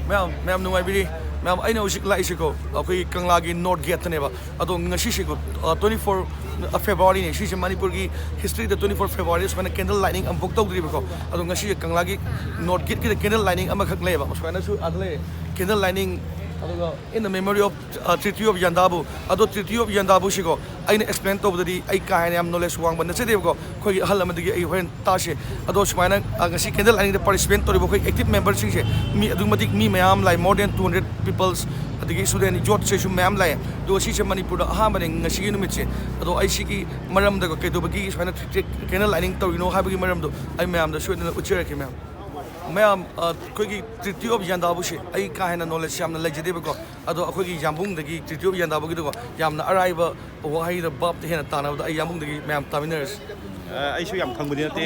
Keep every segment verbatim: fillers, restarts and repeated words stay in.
ꯃꯌꯥꯝ ꯃꯌꯥꯝ ꯅꯨꯡꯉꯥꯏꯕꯤꯔꯤ? ꯃꯌꯥꯝ, ꯑꯩꯅ ꯍꯧꯖꯤꯛ ꯂꯥꯛꯏꯁꯤꯀꯣ, ꯑꯩꯈꯣꯏꯒꯤ ꯀꯪꯂꯥꯒꯤ ꯅꯣꯔꯠ ꯒꯦꯠꯇꯅꯦꯕ꯫ ꯑꯗꯣ ꯉꯁꯤꯁꯤꯀꯣ, ꯇ꯭ꯋꯦꯟꯇꯤ ꯐꯣꯔ ꯐꯦꯕ꯭ꯔꯨꯋꯥꯔꯤꯅꯦ꯫ ꯁꯤꯁꯦ ꯃꯅꯤꯄꯨꯔꯒꯤ ꯍꯤꯁꯇ꯭ꯔꯤꯗ ꯇ꯭ꯋꯦꯟꯇꯤ ꯐꯣꯔ ꯐꯦꯕ꯭ꯔꯨꯋꯥꯔꯤ ꯁꯨꯃꯥꯏꯅ ꯀꯦꯟꯗꯜ ꯂꯥꯏꯠꯅꯤꯡ ꯑꯃꯨꯛꯐꯥꯎ ꯇꯧꯗ꯭ꯔꯤꯕꯀꯣ꯫ ꯑꯗꯣ ꯉꯁꯤꯁꯦ ꯀꯪꯂꯥꯒꯤ ꯅꯣꯔꯠ ꯒꯦꯠꯀꯤꯗ ꯀꯦꯟꯗꯜ ꯂꯥꯏꯠꯅꯤꯡ ꯑꯃꯈꯛ ꯂꯩꯌꯦꯕ, ꯁꯨꯃꯥꯏꯅꯁꯨ ꯑꯥꯗ ꯂꯩꯌꯦ꯫ ꯀꯦꯟꯗꯜ ꯂꯥꯏꯠꯅꯤꯡ, ꯑꯗꯨꯒ in the memory of, uh, Treaty of Yandabo꯫ ꯑꯗꯣ Treaty of Yandaboꯁꯤꯀꯣ, ꯑꯩꯅ ꯑꯦꯛꯁꯄ꯭ꯂꯦꯟ ꯇꯧꯕꯗꯗꯤ ꯑꯩ ꯀꯥ ꯍꯦꯟꯅ ꯌꯥꯝ ꯅꯣꯂꯦꯖ ꯋꯥꯡꯕ ꯅꯠꯆꯗꯦꯕꯀꯣ꯫ ꯑꯩꯈꯣꯏꯒꯤ ꯑꯍꯜ ꯑꯃꯗꯒꯤ ꯑꯩ ꯍꯣꯔꯦꯟ ꯇꯥꯁꯦ꯫ ꯑꯗꯣ ꯁꯨꯃꯥꯏꯅ, ꯑ, ꯉꯁꯤ ꯀꯦꯟꯗꯜ ꯂꯥꯏꯠꯅꯤꯡꯗ ꯄꯥꯔꯇꯤꯁꯤꯄꯦꯠ ꯇꯧꯔꯤꯕ ꯑꯩꯈꯣꯏ ꯑꯦꯛꯇꯤꯚ ꯃꯦꯝꯕꯔꯁꯤꯡꯁꯦ ꯃꯤ ꯑꯗꯨꯛ ꯃꯇꯤꯛ ꯃꯤ ꯃꯌꯥꯝ ꯂꯥꯛꯑꯦ, more than two hundred peoples, ꯑꯗꯒꯤ ꯁ꯭ꯇꯨꯗꯦꯟ ꯌꯣꯠꯁꯤꯁꯨ ꯃꯌꯥꯝ ꯂꯥꯛꯑꯦ꯫ ꯑꯗꯣ ꯁꯤꯁꯦ ꯃꯅꯤꯄꯨꯔꯗ ꯑꯍꯥꯟꯕꯅꯦ ꯉꯁꯤꯒꯤ ꯅꯨꯃꯤꯠꯁꯦ꯫ ꯑꯗꯣ ꯑꯩ ꯁꯤꯒꯤ ꯃꯔꯝꯗ ꯀꯩꯗꯧꯕꯒꯤ ꯁꯨꯃꯥꯏꯅ ꯀꯦꯟꯗꯜ ꯂꯥꯏꯠꯅꯤꯡ ꯇꯧꯔꯤꯅꯣ ꯍꯥꯏꯕꯒꯤ ꯃꯔꯝꯗꯣ ꯑꯩ ꯃꯌꯥꯝꯗ ꯁꯣꯏꯗꯅ ꯎꯠꯆꯔꯛꯀꯦ, ꯃꯌꯥꯝ꯫ ꯃꯌꯥꯝ, ꯑ, ꯑꯩꯈꯣꯏꯒꯤ Treaty of Yandaboꯁꯦ ꯑꯩ ꯀꯥ ꯍꯦꯟꯅ ꯅꯣꯂꯦꯖ ꯌꯥꯝꯅ ꯂꯩꯖꯗꯦꯕꯀꯣ꯫ ꯑꯗꯣ ꯑꯩꯈꯣꯏꯒꯤ ꯌꯥꯝꯕꯨꯡꯗꯒꯤ Treaty of Yandaboꯒꯤꯗꯀꯣ ꯌꯥꯝꯅ ꯑꯔꯥꯏꯕ ꯋꯥꯍꯩꯗ ꯚꯥꯞꯇ ꯍꯦꯟꯅ ꯇꯥꯅꯕꯗ ꯑꯩ ꯌꯥꯝꯕꯨꯡꯗꯒꯤ ꯃꯌꯥꯝ ꯇꯥꯃꯤꯟꯅꯔꯁꯤ꯫ ꯑ, ꯑꯩꯁꯨ ꯌꯥꯝ ꯈꯪꯕꯗꯤ ꯅꯠꯇꯦ꯫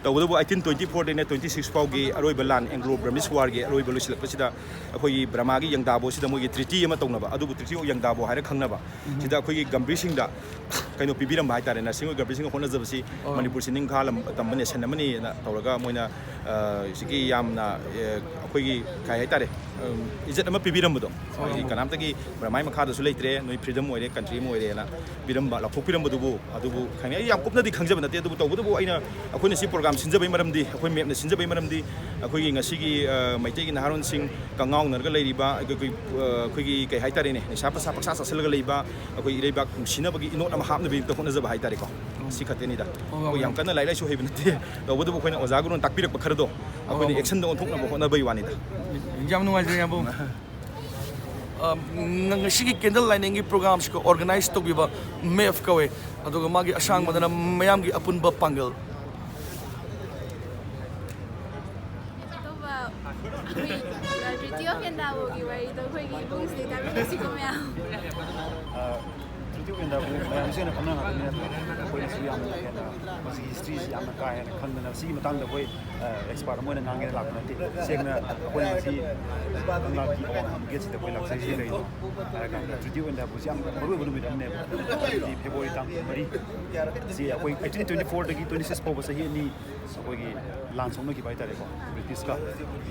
ꯇꯧꯕꯇꯕꯨ eighteen twenty fourꯗꯩꯅ twenty six ꯐꯥꯎꯒꯤ ꯑꯔꯣꯏꯕ ꯂꯥꯟ, Anglo Burmese warꯒꯤ ꯑꯔꯣꯏꯕ ꯂꯣꯏꯁꯤꯜꯂꯛꯄꯁꯤꯗ ꯑꯩꯈꯣꯏꯒꯤ ꯕꯔꯃꯥꯒꯤ ꯌꯪꯗꯥꯕꯣꯁꯤꯗ ꯃꯣꯏꯒꯤ treaty ꯑꯃ ꯇꯧꯅꯕ, ꯑꯗꯨꯕꯨ Treaty of Yangdabo ꯍꯥꯏꯔ ꯈꯪꯅꯕ꯫ ꯁꯤꯗ ꯑꯩꯈꯣꯏꯒꯤ ꯒꯝꯚꯤꯔ ꯁꯤꯡꯗ ꯀꯩꯅꯣ ꯄꯤꯕꯤꯔꯝꯕ ꯍꯥꯏꯇꯥꯔꯦ, ꯅꯔꯁꯤꯡ ꯑꯣꯏ ꯒꯝꯚꯤꯔ ꯁꯤꯡꯒ ꯍꯣꯠꯅꯖꯕꯁꯤ꯫ ꯑꯣ꯫ ꯃꯅꯤꯄꯨꯔꯁꯤ ꯅꯤꯡꯈꯥ ꯂꯝ ꯇꯝꯕ nation ꯑꯃꯅꯤꯅ ꯇꯧꯔꯒ ꯃꯣꯏꯅ, ꯑ, ꯁꯤꯒꯤ ꯌꯥꯝꯅ, ꯑ, ꯑꯩꯈꯣꯏꯒꯤ ꯀꯩ ꯍꯥꯏꯇꯥꯔꯦ, ꯎꯝ, ꯏꯖꯠ ꯑꯃ ꯄꯤꯕꯤꯔꯝꯕꯗꯣ꯫ ꯑꯣ꯫ ꯍꯥꯏꯗꯤ ꯀꯅꯥꯝꯇꯒꯤ ꯕꯔꯃꯥꯏ ꯃꯈꯥꯗꯁꯨ ꯂꯩꯇ꯭ꯔꯦ, ꯅꯣꯏ freedom ꯑꯣꯏꯔꯦ, country ꯑꯃ ꯑꯣꯏꯔꯦꯅ ꯄꯤꯔꯝꯕ, ꯂꯥꯎꯊꯣꯛꯄꯤꯔꯝꯕꯗꯨꯕꯨ, ꯑꯗꯨꯕꯨ ꯈꯪꯉꯦ꯫ ꯑꯩ ꯌꯥꯝ ꯀꯨꯞꯅꯗꯤ ꯈꯪꯖꯕ ꯅꯠꯇꯦ, ꯑꯗꯨꯕꯨ ꯇꯧꯕꯇꯕꯨ ꯑꯩꯅ, ꯑꯩꯈꯣꯏꯅ ꯁꯤ program ꯁꯤꯟꯖꯕꯩ ꯃꯔꯝꯗꯤ, ꯑꯩꯈꯣꯏ ꯃꯦꯞꯅ ꯁꯤꯟꯖꯕꯩ ꯃꯔꯝꯗꯤ, ꯑꯩꯈꯣꯏꯒꯤ ꯉꯁꯤꯒꯤ, ꯑ, ꯃꯩꯇꯩꯒꯤ ꯅꯍꯥꯔꯣꯟꯁꯤꯡ ꯀꯪꯉꯥꯎꯅꯔꯒ ꯂꯩꯔꯤꯕ, ꯑꯩꯈꯣꯏ, ꯑꯩꯈꯣꯏ, ꯑ, ꯑꯩꯈꯣꯏꯒꯤ ꯀꯩ ꯍꯥꯏꯇꯥꯔꯦꯅꯦ, ꯅꯤꯁꯥ ꯄꯁꯥ ꯄꯪꯆꯥ ꯆꯥꯁꯤꯜꯂꯒ ꯂꯩꯕ, ꯑꯩꯈꯣꯏ ꯏꯔꯩꯕꯥꯛ ꯅꯨꯡꯁꯤꯅꯕꯒꯤ ꯏꯅꯣꯠ ꯑꯃ ꯍꯥꯞꯅꯕꯒꯤꯗꯃꯛꯇ ꯍꯣꯠꯅꯖꯕ ꯍꯥꯏꯇꯥꯔꯦꯀꯣ꯫ ꯁꯤ ꯈꯛꯇꯅꯤꯗ꯫ ꯑꯣ, ꯑꯩꯈꯣꯏ ꯌꯥꯝ ꯀꯟꯅ ꯂꯥꯏꯔꯤꯛ ꯂꯥꯏꯁꯨ ꯍꯩꯕ ꯅꯠꯇꯦ, ꯇꯧꯕꯇꯕꯨ ꯑꯩꯈꯣꯏꯅ ꯑꯣꯖꯥ ꯒꯨꯔꯨꯅ ꯇꯥꯛꯄꯤꯔꯛꯄ ꯈꯔꯗꯣ ꯑꯩꯈꯣꯏꯅ ꯑꯣ꯫ Actionꯗ ꯑꯣꯟꯊꯣꯛꯅꯕ ꯍꯣꯠꯅꯕꯩ ꯋꯥꯅꯤꯗ꯫ ꯌꯥꯝ ꯅꯨꯡꯉꯥꯏꯖꯔꯦ, ꯏꯌꯥꯝꯕ꯫ ꯑ, ꯉ-, ꯉꯁꯤꯒꯤ ꯀꯦꯟꯗꯜ ꯂꯥꯏꯠꯅꯤꯡꯒꯤ programꯁꯤꯀꯣ organize ꯇꯧꯕꯤꯕ ꯃꯦꯞ ꯀꯧꯋꯦ, ꯑꯗꯨꯒ ꯃꯥꯒꯤ ꯑꯁꯥꯡꯕꯗꯅ ꯃꯌꯥꯝꯒꯤ ꯑꯄꯨꯟꯕ ꯄꯥꯡꯒꯜ꯫ ꯑꯇꯣꯞꯄ, ꯑꯩꯈꯣꯏ, ꯑ, Treaty of Yandaboꯒꯤ ꯋꯥꯔꯤꯗꯣ ꯑꯩꯈꯣꯏꯒꯤ ꯏꯕꯨꯡꯁꯤꯡ ꯇꯥꯕꯤꯔꯁꯤꯀꯣ, ꯃꯌꯥꯝ꯫ ꯑ, Treaty of Yandabo ꯃꯌꯥꯝꯁꯨ ꯍꯦꯟꯅ ꯈꯪꯅ ꯉꯥꯛꯇꯅꯤ ꯅꯠꯇ꯭ꯔꯥ? ꯑꯩꯈꯣꯏꯅꯁꯨ ꯌꯥꯝꯅ ꯍꯦꯟꯅ ꯃꯁꯤꯒꯤ historyꯁꯤ ꯌꯥꯝꯅ ꯀꯥ ꯍꯦꯟꯅ ꯈꯪꯗꯅ ꯁꯤꯒꯤ ꯃꯇꯥꯡꯗ ꯑꯩꯈꯣꯏ ꯑꯦꯛꯁꯄꯥꯔꯠ ꯑꯃ ꯑꯣꯏꯅ ꯉꯥꯡꯒꯦꯅ ꯂꯥꯛꯄ ꯅꯠꯇꯦ꯫ ꯁꯦꯡꯅ ꯑꯩꯈꯣꯏꯅ ꯉꯁꯤ ꯀꯪꯂꯥꯒꯤ ꯑꯋꯥꯡ ꯒꯦꯠꯁꯤꯗ ꯑꯩꯈꯣꯏ ꯂꯥꯛꯆꯔꯤꯁꯤ ꯀꯩꯅꯣ ꯍꯥꯏꯔꯀꯥꯟꯗ, ꯇ꯭ꯔꯤꯇꯤ ꯑꯣꯏꯅ ꯍꯥꯏꯕꯁꯤ ꯌꯥꯝ ꯃꯔꯨꯑꯣꯏꯕ ꯅꯨꯃꯤꯠ ꯑꯃꯅꯦꯕ꯫ ꯍꯥꯏꯕꯗꯤ ꯐꯦꯕ꯭ꯔꯨꯋꯥꯔꯤ ꯇꯥꯡ ꯃꯔꯤ ꯁꯤ ꯑꯩꯈꯣꯏ eighteen twenty fourꯗꯒꯤ twenty six ꯐꯥꯎꯕ ꯆꯍꯤ ꯑꯅꯤ ꯑꯩꯈꯣꯏꯒꯤ ꯂꯥꯟ ꯁꯣꯛꯅꯈꯤꯕ ꯍꯥꯏꯇꯥꯔꯦꯀꯣ, ꯕ꯭ꯔꯤꯇꯤꯁꯀ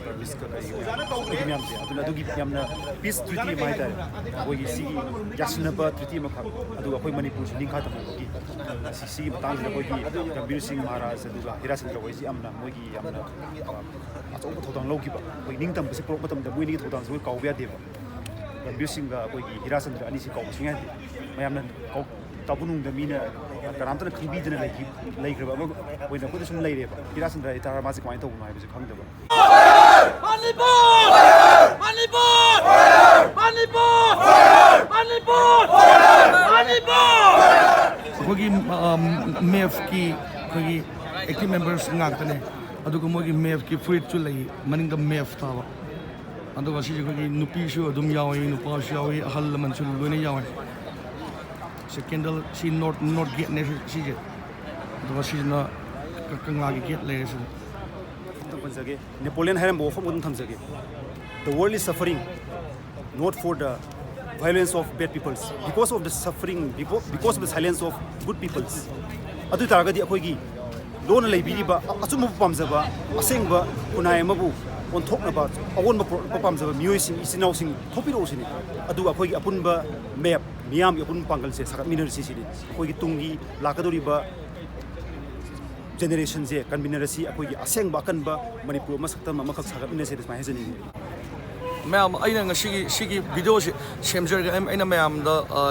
ꯕꯔꯃꯤꯁꯀ ꯀꯩꯒꯤ ꯃꯌꯥꯝ, ꯑꯗꯨꯒꯤ ꯃꯌꯥꯝꯁꯦ꯫ ꯑꯗꯨꯅ ꯑꯗꯨꯒꯤ ꯌꯥꯝꯅ ꯄꯤꯁ ꯇ꯭ꯔꯤꯇꯤ ꯑꯃ ꯍꯥꯏꯇꯥꯔꯦ, ꯑꯩꯈꯣꯏꯒꯤ ꯁꯤꯒꯤ ꯌꯥꯁꯤꯟꯅꯕ ꯇ꯭ꯔꯤꯇꯤ ꯑꯃꯈꯛ, ꯑꯗꯨꯒ ꯑꯩꯈꯣꯏ ꯃꯅꯤꯄꯨꯔꯁꯤ ꯅꯤꯡꯈꯥ ꯇꯝꯕꯒꯤ ꯁꯤ-, ꯁꯤꯒꯤ ꯃꯇꯥꯡꯁꯤꯗ ꯑꯩꯈꯣꯏꯒꯤ ꯔꯟꯕꯤꯔ ꯁꯤꯡ ꯃꯍꯥꯔꯥꯖ ꯑꯗꯨꯒ ꯍꯤꯔꯥ ꯆꯟꯗ꯭ꯔ ꯍꯣꯏꯁꯤ ꯌꯥꯝꯅ ꯃꯣꯏꯒꯤ ꯌꯥꯝꯅ ꯑꯆꯧꯕ ꯊꯧꯗꯥꯡ ꯂꯧꯈꯤꯕ꯫ ꯑꯩꯈꯣꯏ ꯅꯤꯡꯇꯝꯕꯁꯤ ꯄꯨꯔꯛꯄ ꯃꯇꯝꯗ ꯃꯣꯏ ꯑꯅꯤꯒꯤ ꯊꯧꯗꯥꯡꯁꯤ ꯑꯩꯈꯣꯏ ꯀꯥꯎꯕ ꯌꯥꯗꯦꯕ꯫ ꯔꯟꯕꯤꯔ ꯁꯤꯡꯒ ꯑꯩꯈꯣꯏꯒꯤ ꯍꯤꯔꯥ ꯆꯟꯗ꯭ꯔ ꯑꯅꯤꯁꯤ ꯀꯥꯎꯕ ꯁꯨꯡꯌꯥ ꯌꯥꯗꯦ꯫ ꯃꯌꯥꯝꯅ ꯀꯥꯎ-, ꯇꯥꯕꯨ ꯅꯨꯡꯗ ꯃꯤꯅ ꯀꯅꯥꯝꯇꯅ ꯈꯪꯕꯤꯗꯅ ꯂꯩꯈꯤ-, ꯂꯩꯈ꯭ꯔꯕ ꯑꯃ ꯑꯣꯏꯅ ꯑꯩꯈꯣꯏꯗ ꯁꯨꯝ ꯂꯩꯔꯦꯕ꯫ ꯍꯤꯔꯥ ꯆꯟꯗ꯭ꯔ ꯍꯥꯏꯇꯥꯔꯦ, ꯃꯥꯁꯦ ꯀꯃꯥꯏꯅ ꯇꯧꯕꯅꯣ ꯍꯥꯏꯕꯁꯦ ꯈꯪꯗꯕ꯫ ꯃꯅꯤꯄꯨꯔ! ꯃꯅꯤꯄꯨꯔ! ꯃꯅꯤꯄꯨꯔ! ꯃꯅꯤꯄꯨꯔ! ꯃꯅꯤꯄꯨꯔ! ꯑꯩꯈꯣꯏꯒꯤ ꯃꯦꯞꯀꯤ ꯑꯩꯈꯣꯏꯒꯤ ꯑꯦꯛꯇꯤꯚ ꯃꯦꯝꯕꯔꯁ ꯉꯥꯛꯇꯅꯦ꯫ ꯑꯗꯨꯒ ꯃꯣꯏꯒꯤ ꯃꯦꯞꯀꯤ ꯐꯨꯔꯤꯠꯁꯨ ꯂꯩ, ꯃꯅꯤꯡꯗ ꯃꯦꯞ ꯊꯥꯕ꯫ ꯑꯗꯨꯒ ꯁꯤꯁꯦ ꯑꯩꯈꯣꯏꯒꯤ ꯅꯨꯄꯤꯁꯨ ꯑꯗꯨꯝ ꯌꯥꯎꯏ, ꯅꯨꯄꯥꯁꯨ ꯌꯥꯎꯏ, ꯑꯍꯜ ꯂꯃꯟꯁꯨ ꯂꯣꯏꯅ ꯌꯥꯎꯏ꯫ ꯁꯤ ꯀꯦꯟꯗꯜ, ꯁꯤ ꯅꯣꯔꯠ, ꯅꯣꯔꯠ ꯒꯦꯠꯅꯦ ꯁꯤ-, ꯁꯤꯁꯦ꯫ ꯑꯗꯨꯒ ꯁꯤꯁꯤꯅ ꯀ-, ꯀꯪꯂꯥꯒꯤ ꯒꯦꯠ ꯂꯩꯔꯦ ꯁꯤꯗ꯫ ꯑꯗꯨꯝ ꯄꯟꯖꯒꯦ, ꯅꯦꯄꯣꯂꯤꯌꯟ ꯍꯥꯏꯔꯝꯕ ꯋꯥꯐꯝ ꯑꯗꯨꯝ ꯊꯝꯖꯒꯦ: "The world is suffering not for the violence of bad peoples, because of the suffering, because of the silence of good peoples." ꯑꯗꯨ ꯑꯣꯏ ꯇꯥꯔꯒꯗꯤ ꯑꯩꯈꯣꯏꯒꯤ ꯂꯣꯟꯅ ꯂꯩꯕꯤꯔꯤꯕ ꯑꯆꯨꯝꯕꯕꯨ ꯄꯥꯝꯖꯕ, ꯑꯁꯦꯡꯕ ꯈꯨꯟꯅꯥꯏ ꯑꯃꯕꯨ ꯑꯣꯟꯊꯣꯛꯅꯕ, ꯑꯑꯣꯟꯕ ꯄꯨꯔꯛꯅꯕ ꯄꯥꯝꯖꯕ ꯃꯤꯑꯣꯏꯁꯤꯡ, ꯏꯆꯤꯟ ꯏꯅꯥꯎꯁꯤꯡ ꯊꯣꯛꯄꯤꯔꯛꯎ ꯁꯤꯅꯤ꯫ ꯑꯗꯨꯒ ꯑꯩꯈꯣꯏꯒꯤ ꯑꯄꯨꯟꯕ ꯃꯦꯞ, ꯃꯤꯌꯥꯝꯒꯤ ꯑꯄꯨꯟꯕ ꯄꯥꯡꯒꯜꯁꯦ ꯁꯥꯒꯠꯃꯤꯟꯅꯔꯁꯤ ꯁꯤꯅꯤ꯫ ꯑꯩꯈꯣꯏꯒꯤ ꯇꯨꯡꯒꯤ ꯂꯥꯛꯀꯗꯧꯔꯤꯕ ꯖꯦꯅꯦꯔꯦꯁꯟꯁꯦ ꯀꯟꯃꯤꯟꯅꯔꯁꯤ, ꯑꯩꯈꯣꯏꯒꯤ ꯑꯁꯦꯡꯕ ꯑꯀꯟꯕ ꯃꯅꯤꯄꯨꯔ ꯑꯃ, ꯁꯛꯇꯝ ꯑꯃꯈꯛ ꯁꯥꯒꯠꯃꯤꯟꯅꯁꯦꯅ ꯁꯨꯃꯥꯏꯅ ꯍꯥꯏꯖꯅꯤꯡꯉꯤ꯫ ꯃꯌꯥꯝ, ꯑꯩꯅ ꯉꯁꯤꯒꯤ ꯁꯤꯒꯤ ꯚꯤꯗꯤꯑꯣꯁꯤ ꯁꯦꯝꯖꯔꯒ ꯑꯩ-, ꯑꯩꯅ ꯃꯌꯥꯝꯗ, ꯑ,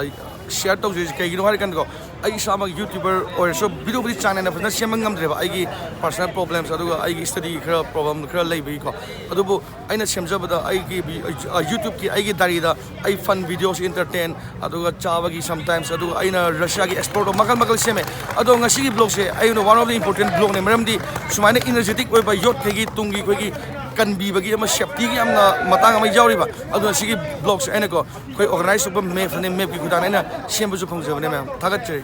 ꯁꯤꯌꯔ ꯇꯧꯖꯔꯤꯁꯦ ꯀꯩꯒꯤꯅꯣ ꯍꯥꯏꯔꯀꯥꯟꯗꯀꯣ, ꯑꯩ ꯏꯁꯥꯃꯛ ꯌꯨꯇ꯭ꯌꯨꯕꯔ ꯑꯣꯏꯔꯁꯨ ꯚꯤꯗꯤꯑꯣꯕꯨꯗꯤ ꯆꯥꯡ ꯅꯥꯏꯅ ꯐꯖꯅ ꯁꯦꯝꯕ ꯉꯝꯗ꯭ꯔꯦꯕ, ꯑꯩꯒꯤ ꯄꯥꯔꯁꯣꯅꯦꯜ ꯄ꯭ꯔꯣꯕ꯭ꯂꯦꯝꯁ ꯑꯗꯨꯒ ꯑꯩꯒꯤ ꯁ꯭ꯇꯗꯤ ꯈꯔ ꯄ꯭ꯔꯣꯕ꯭ꯂꯦꯝ ꯈꯔ ꯂꯩꯕꯒꯤꯀꯣ꯫ ꯑꯗꯨꯕꯨ ꯑꯩꯅ ꯁꯦꯝꯖꯕꯗ ꯑꯩꯒꯤ ꯚꯤ-, ꯑ, ꯌꯨꯇ꯭ꯌꯨꯕꯀꯤ ꯑꯩꯒꯤ ꯗꯥꯏꯔꯤꯗ ꯑꯩ ꯐꯟ ꯚꯤꯗꯤꯑꯣꯁ, ꯏꯟꯇꯔꯇꯦꯟ, ꯑꯗꯨꯒ ꯆꯥꯕꯒꯤ ꯁꯝꯇꯥꯏꯝꯁ, ꯑꯗꯨꯒ ꯑꯩꯅ ꯔꯁꯤꯌꯥꯒꯤ ꯑꯦꯛꯁꯄ꯭ꯂꯣꯔꯗꯣ ꯃꯈꯜ ꯃꯈꯜ ꯁꯦꯝꯃꯦ꯫ ꯑꯗꯣ ꯉꯁꯤꯒꯤ ꯕ꯭ꯂꯣꯒꯁꯦ ꯑꯩꯅ one of the important ꯕ꯭ꯂꯣꯒꯅꯦ, ꯃꯔꯝꯗꯤ ꯁꯨꯃꯥꯏꯅ ꯏꯅꯔꯖꯦꯇꯤꯛ ꯑꯣꯏꯕ ꯌꯣꯠꯈꯩꯒꯤ ꯇꯨꯡꯒꯤ ꯑꯩꯈꯣꯏꯒꯤ ꯀꯟꯕꯤꯕꯒꯤ ꯑꯃ ꯁꯦꯞꯇꯤꯒꯤ ꯌꯥꯝꯅ ꯃꯇꯥꯡ ꯑꯃ ꯌꯥꯎꯔꯤꯕ꯫ ꯑꯗꯨꯅ ꯁꯤꯒꯤ ꯕ꯭ꯂꯣꯒꯁꯦ ꯑꯩꯅꯀꯣ ꯑꯩꯈꯣꯏ ꯑꯣꯔꯒꯅꯥꯏꯖ ꯇꯧꯕ ꯃꯦꯞꯅꯦ, ꯃꯦꯞꯀꯤ ꯈꯨꯊꯥꯡꯗ ꯑꯩꯅ ꯁꯦꯝꯕꯁꯨ ꯐꯪꯖꯕꯅꯦ ꯃꯌꯥꯝ꯫ ꯊꯥꯒꯠꯆꯔꯤ꯫